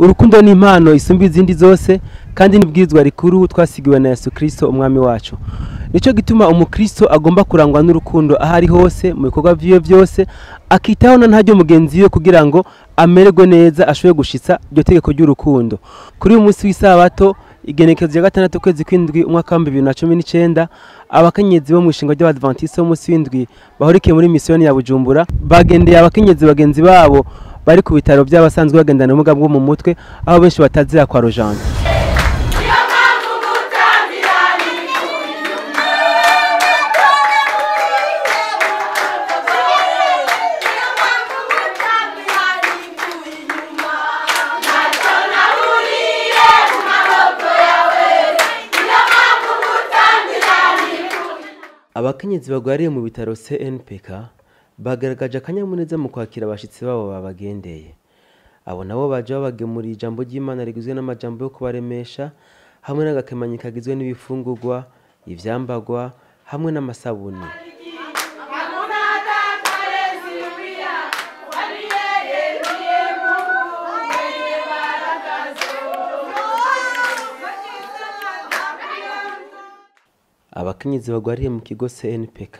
Urukundo ni impano isumba izindi zose kandi nibwirizwa rikuru twasigiwe na Yesu Kristo umwami wacu. Nico gituma umukristo agomba kurangwa n'urukundo ahari hose mu bikorwa vyiwe byose, akitaho na ntaryo mugenzi we kugira ngo amererwe neza ashobore gushitsa iryo tegeko ry'urukundo. Kuri uyu munsi w'isabato igenekerezo rya 6 kwezi kw'indwi umwaka wa 2019, abakenyezi bo mu ishinga ry'Abadventiste bo munsi w'indwi bahurikiye muri misiyoni ya Bujumbura bagendeye abakenyezi bagenzi babo bari ku bitaro by'abasanzwe bagendana ubumuga bwo mu mutwe, aho benshi batazira kwa Rojante. Abakenyezi bagwariye mu bitaro CNPK bagaragaje akanyamuneza mu kwakira abashitsi babo babagendeye. Abo nabo baje babagemurira ijambo ry'Imana rigizwe n'amajambo yo kubaremesha hamwe n'agakemanyi kagizwe n'ibifungurwa, ivyambagwa hamwe n'amasabuni. Abakenyezi bagwariye mu kigo CNPK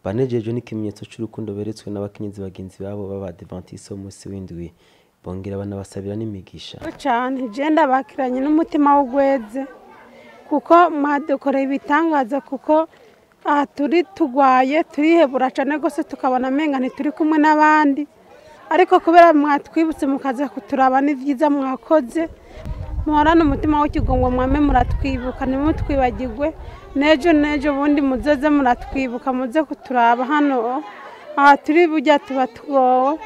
banejejwe n'ikimenyetso c'urukundo beretswe n'abakenyezi bagenzi babo b'Abadventiste bo munsi w'indwi, bongera banabasabira n'imigisha. Cyane je ndabakiranye n'umutima w'ugweze kuko mwadukoreye ibitangaza, kuko aha turi tugwaye turihebura cyane gose, tukabona menga ntituri kumwe n'abandi, ariko kubera mwatwibutse mukaza kuturaba n'ivyiza mwakoze, muhorane umutima w'ikigongwe mwame muratwibuka ntimutwibagirwe. Nejo nejo bundi muzoze muratwibuka muze kuturaba hano aha turi burya tuba tugowe.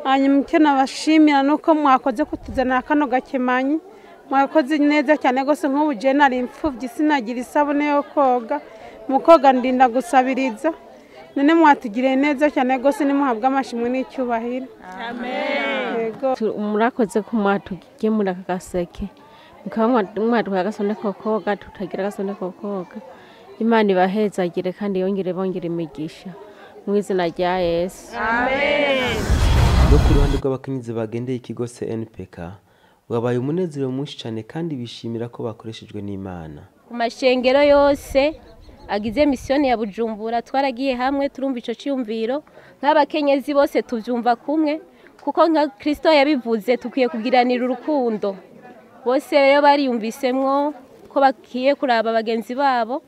Hanyuma icyo nabashimira nuko mwakoze kutuzanira kano gakemanyi, mwakoze neza cyane gose. Nk'ubu je nari imfuvyi sinagira isabune yo koga, mu koga ndinda gusabiriza, none mwatugiriye neza cyane gose, nimuhabwe amashimwe n'icyubahiro. Amen. Murakoze ko mwatugemura aka gaseke, mukaba mwaduha agasabune ko koga, tutagira agasabune ko koga. Imana ibahezagire kandi yongere bongere imigisha mu izina rya Yesu. Amen. No ku ruhande rw'abakenyezi bagendeye ikigo CNPK wabaye umunezero mwinshi cyane kandi bishimira ko bakoreshejwe n'Imana. Ku mashengero yose agize misiyoni ya Bujumbura twaragiye hamwe turumva ico ciyumviro nk'abakenyezi bose tuvyumva kumwe, kuko nka Kristo yabivuze tukwiye kugiranira urukundo. Bose rero bariyumvisemwo ko bakiye kuraba bagenzi babo,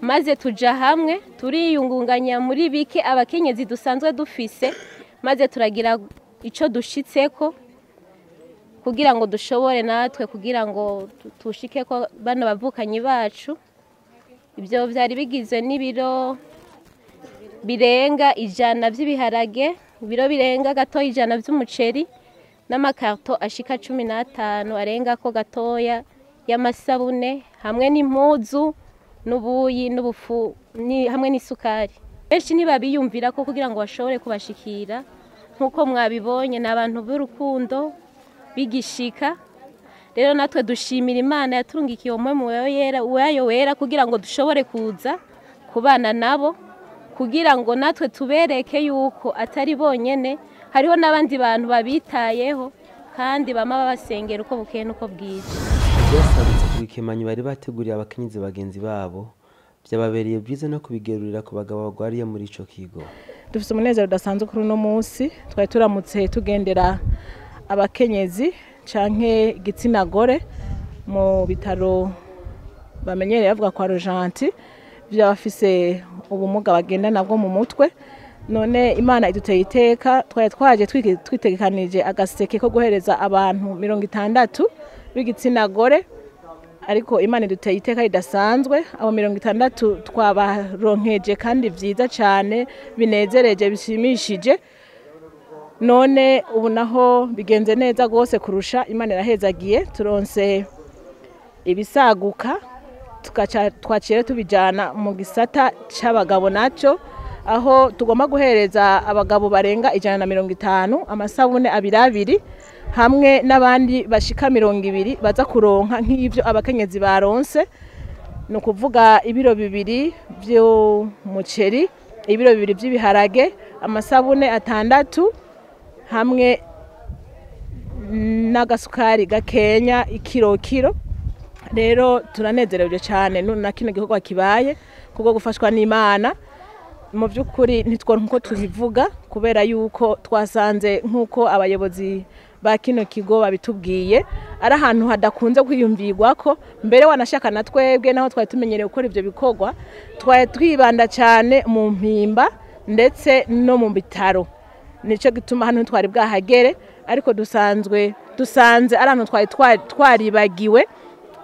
maze tuja hamwe turiyungunganya muri bike abakenyezi dusanzwe dufise, maze turagira ico dushitseko kugira ngo dushobore natwe kugira ngo tushike ko bano bavukanyi bacu. Ibyo vyari bigizwe n'ibiro birenga 100 vy'ibiharage, ibiro birenga gatoya 100 vy'umuceri n'amakarto ashika 15 arenga ko gatoya y'amasabune hamwe n'impuzu n'ubuyi n'ubufu hamwe n'isukari. Benshi ntibabiyumvira ko kugira ngo bashobore kubashikira nkuko mwabibonye n'abantu b'urukundo bigishika. Rero natwe dushimira Imana yaturungikiye umwe mu yera wayo wera kugira ngo dushobore kuza kubana nabo, kugira ngo natwe tubereke yuko atari bonyene, hariho n'abandi bantu babitayeho kandi bama babasengera uko bukeye nuko bwije. Byasabitse kubikemanyi bari bateguriye abakenyezi bagenzi babo, byababereye byiza no kubigerurira ku bagabo bagwariye muri ico kigo. Dufite umunezero udasanzwe kuri uno munsi, twari turamutse tugendera abakenyezi canke igitsina gore mu bitaro bamenyereye bavuga kwa Rojanti by'abafise ubumuga bagenda nabwo mu mutwe. None Imana iduteye iteka, twari twaje twitegekanije agaseke ko guhereza abantu 60 b'igitsina gore, ariko Imana iduteye iteka ridasanzwe. Abo 60 twabaronkeje kandi vyiza cyane binezereje bishimishije. None ubu naho bigenze neza gose kurusha, Imana irahezagiye, turonse ibisaguka twacire tubijana mu gisata c'abagabo naco, aho tugomba guhereza abagabo barenga 150 amasabune abiri hamwe n'abandi bashika 20 baza kuronka nk'ivyo abakenyezi baronse, no kuvuga ibiro 2 by'umuceri, ibiro 2 by'ibiharage, amasabune 6 hamwe n'agasukari gakenya ikiro kiro. Rero turanezerewe cyane na kino gikorwa kibaye kubwo gufashwa n'Imana. Mu by'ukuri ntitwo nkuko tubivuga kubera yuko twasanze nkuko abayobozi ba kino kigo babitubwiye ari ahantu hadakunze kwiyumvirwa ko mbere wanashaka na twebwe naho twari tumenyereye gukora ibyo bikorwa, twari twibanda cyane mu mpimba ndetse no mu bitaro. Nico gituma hano twari bwahagere, ariko dusanzwe dusanze ari ahantu twari twaribagiwe,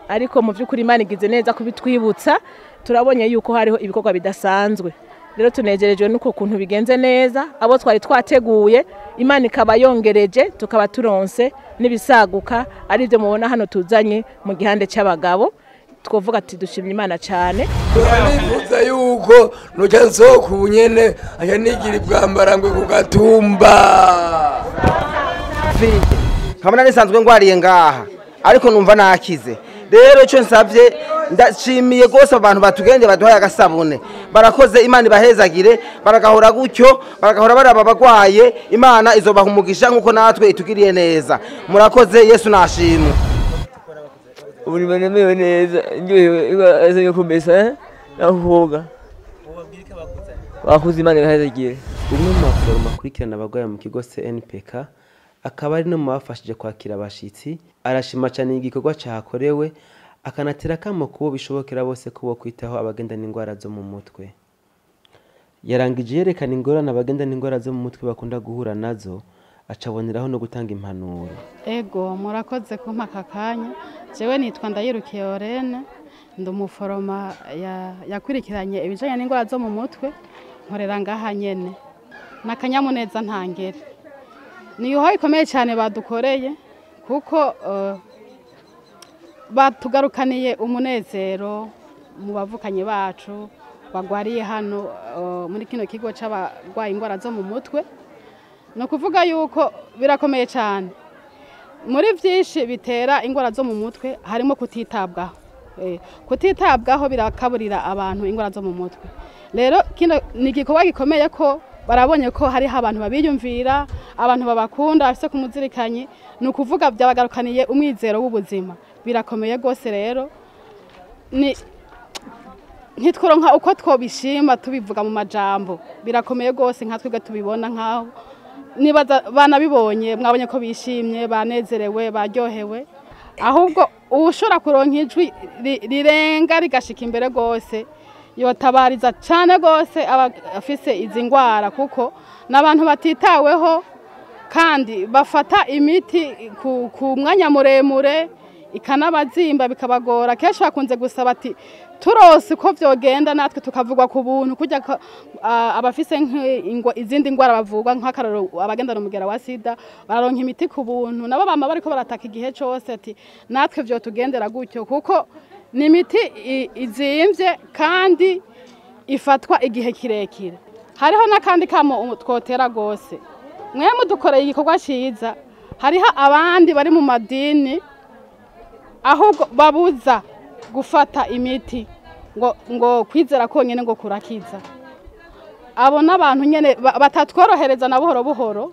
ariko mu by'ukuri Imana igize neza kubitwibutsa. Turabonye yuko hariho ibikorwa bidasanzwe. Rero tunegerejwe nuko kuntu bigenze neza, abo twari twateguye Imana ikaba yongereje, tukaba turonse n'ibisaguka ari byo mubona hano tuzanye mu gihande cy'abagabo. Twovuga ati dushimye Imana cyane. Turifuza yuko noca nsohoka ubu nyene aca nigira ibwambarangwe ku gatumba. Nkabona nisanzwe ngwariye ngaha ariko numva nakize. Rero icyo nsabye, ndashimiye gose abantu batugende baduhaye agasabune, barakoze. Imana ibahezagire, baragahora gutyo, baragahora baraba abagwaye. Imana izobaha umugisha nkuko natwe itugiriye neza. Murakoze, Yesu nashimwe. Ubu nimerewe neza, ndyohewe yo kumesa naho koga. Bakoze, Imana ibahezagire. Umwe mu baforoma akurikirana abarwayi mu kigo CNPK, akaba ari no mu bafashije kwakira abashitsi, arashima cyane igikorwa cyahakorewe, akanatera akamo kubo bishobokera bose ko bo kwitaho abagendana indwara zo mu mutwe. Yarangije yerekana ingorane abagendana indwara zo mu mutwe bakunda guhura nazo, acaboneraho no gutanga impanuro. Ego, murakoze kumpa aka kanya. Jewe nitwa Ndayirukiye Orene, ndi umuforoma yakurikiranye ibijanye n'indwara zo mu mutwe, nkorera ngaha nyene. N'akanyamuneza ntangere. Ni iho ikomeye cyane badukoreye, kuko batugarukaniye umunezero mu bavukanyi bacu bagwariye hano muri kino kigo c'abagwaye indwara zo mu mutwe. Ni ukuvuga yuko birakomeye cyane. Muri byinshi bitera indwara zo mu mutwe harimo kutitabwaho. Kutitabwaho birakaburira abantu indwara zo mu mutwe. Rero kino ni igikorwa gikomeye ko barabonye ko hariho abantu babiyumvira, abantu babakunda, bafise ku muzirikanyi. Ni ukuvuga byabagarukaniye umwizero w'ubuzima. Birakomeye rwose. Rero ni ntitworonka uko twobishima tubivuga mu majambo. Birakomeye rwose nka twebwe tubibona nkaho nibaza banabibonye, mwabonye ko bishimye, banezerewe, baryohewe. Ahubwo ushobora kuronka ijwi rirenga rigashika imbere rwose, yotabariza cyane rwose abafise izi ndwara, kuko n'abantu batitaweho kandi bafata imiti ku mwanya muremure ikanabazimba bikabagora. Kenshi bakunze gusaba ati turose uko vyogenda natwe tukavugwa ku buntu, kurya abafise izindi ndwara bavugwa, nk'akarorero abagendana umugera wa sida bararonka imiti ku buntu, nabo bama bariko barataka igihe cose ati natwe vyotugendera gutyo, kuko ni imiti izimvye kandi ifatwa igihe kirekire. Hariho n'akandi kamo twotera gose, mwe mudukoreye igikorwa ciza. Hariho abandi bari mu madini ahubwo babuza gufata imiti ngo kwizera konyene ngo kurakiza. Abo n'abantu nyene batatworohereza na buhoro buhoro.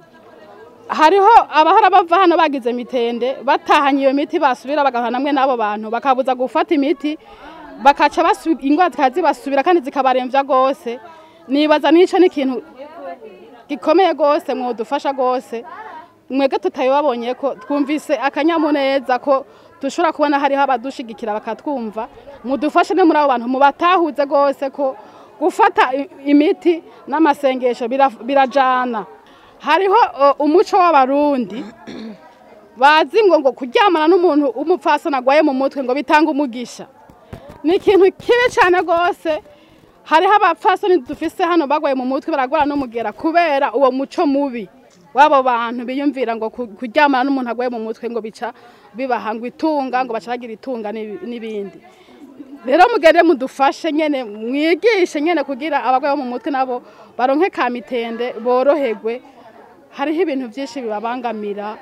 Hariho abahora bava hano bagize mitende, batahanye iyo miti, basubira bagahana namwe n'abo bantu bakabuza gufata imiti, bakaca ingwara zikazibasubira kandi zikabaremvya gose. Nibaza nico n'ikintu gikomeye gose mwodufasha gose. Mwebwe tutayibabonye ko twumvise akanyamuneza ko dushobora kubona hariho abadushigikira bakatwumva, mudufashe no muri abo bantu mubatahuze gose ko gufata imiti n'amasengesho birajana. Hariho umuco w'abarundi bazi ngo kuryamana n'umuntu w'umupfasoni agwaye mu mutwe ngo bitanga umugisha. Ni ikintu kibi cyane gose. Hariho abapfasoni dufise hano bagwaye mu mutwe baragwara n'umugera kubera uwo muco mubi w'abo bantu biyumvira ngo kuryamana n'umuntu agwaye mu mutwe ngo bica bibaha ngo itunga, ngo baca bagira itunga n'ibindi. Rero mugende mudufashe nyene, mwigishe nyene kugira abagwaye mu mutwe nabo baronke ka mitende boroherwe. Hariho ibintu byinshi bibabangamira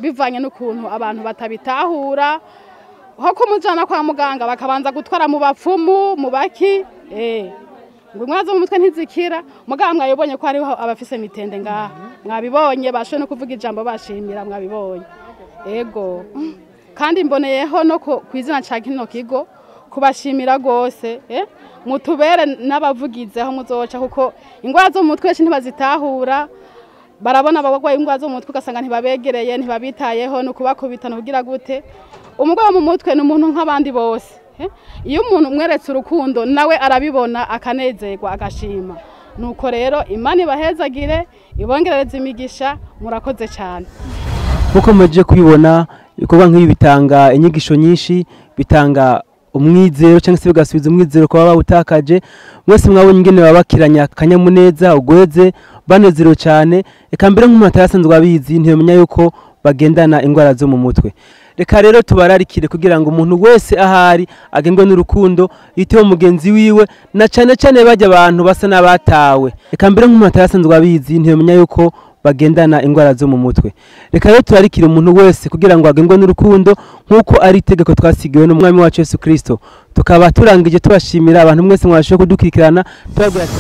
bivanye n'ukuntu abantu batabitahura, ho kumujana kwa muganga bakabanza gutwara mu bapfumu mu baki, ngo indwara zo mu mutwe ntizikira. Muganga mwabibonye ko hariho abafise mitende ngaha, mwabibonye bashoboye no kuvuga ijambo bashimira, mwabibonye. Ego, kandi mboneyeho no ku izina ca kino kigo kubashimira gose, mutubere n'abavugizi aho muzoca, kuko ingwara zo mu mutwe benshi ntibazitahura. Barabona abagwaye ingwara zo mu mutwe ugasanga ntibabegereye, ntibabitayeho, ni ukubakubita, ni ukugira gute. Umurwayi wo mu mutwe ni umuntu nk'abandi bose. Iyo umuntu umweretse urukundo nawe arabibona, akanezerwa, agashima. Nuko rero Imana ibahezagire, ibongerereze imigisha. Murakoze cyane. Nkuko mumaze kubibona, ibikorwa nk'ibi bitanga inyigisho nyinshi, bitanga umwizero cyangwa se bigasubiza umwizero ku baba bawutakaje. Mwese mwabonye ingene babakiranya akanyamuneza, ugweze, banezerewe cyane. Reka mbere nk'umuntu atarasanzwe abizi ntiyamenya yuko bagendana indwara zo mu mutwe. Reka rero tubararikire kugira ngo umuntu wese ahari agengwe n'urukundo, yiteho mugenzi wiwe, na cyane cyane bajya abantu basa n'abatawe. Reka mbere nk'umuntu atarasanzwe abizi ntiyamenya yuko bagendana indwara zo mu mutwe. Reka rero turarikire umuntu wese kugira ngo agengwe n'urukundo nk'uko ari itegeko twasigiwe n'umwami wacu Yesu Kristo. Tukaba turangije tubashimira abantu mwese mwabashije kudukurikirana, tubabwira ati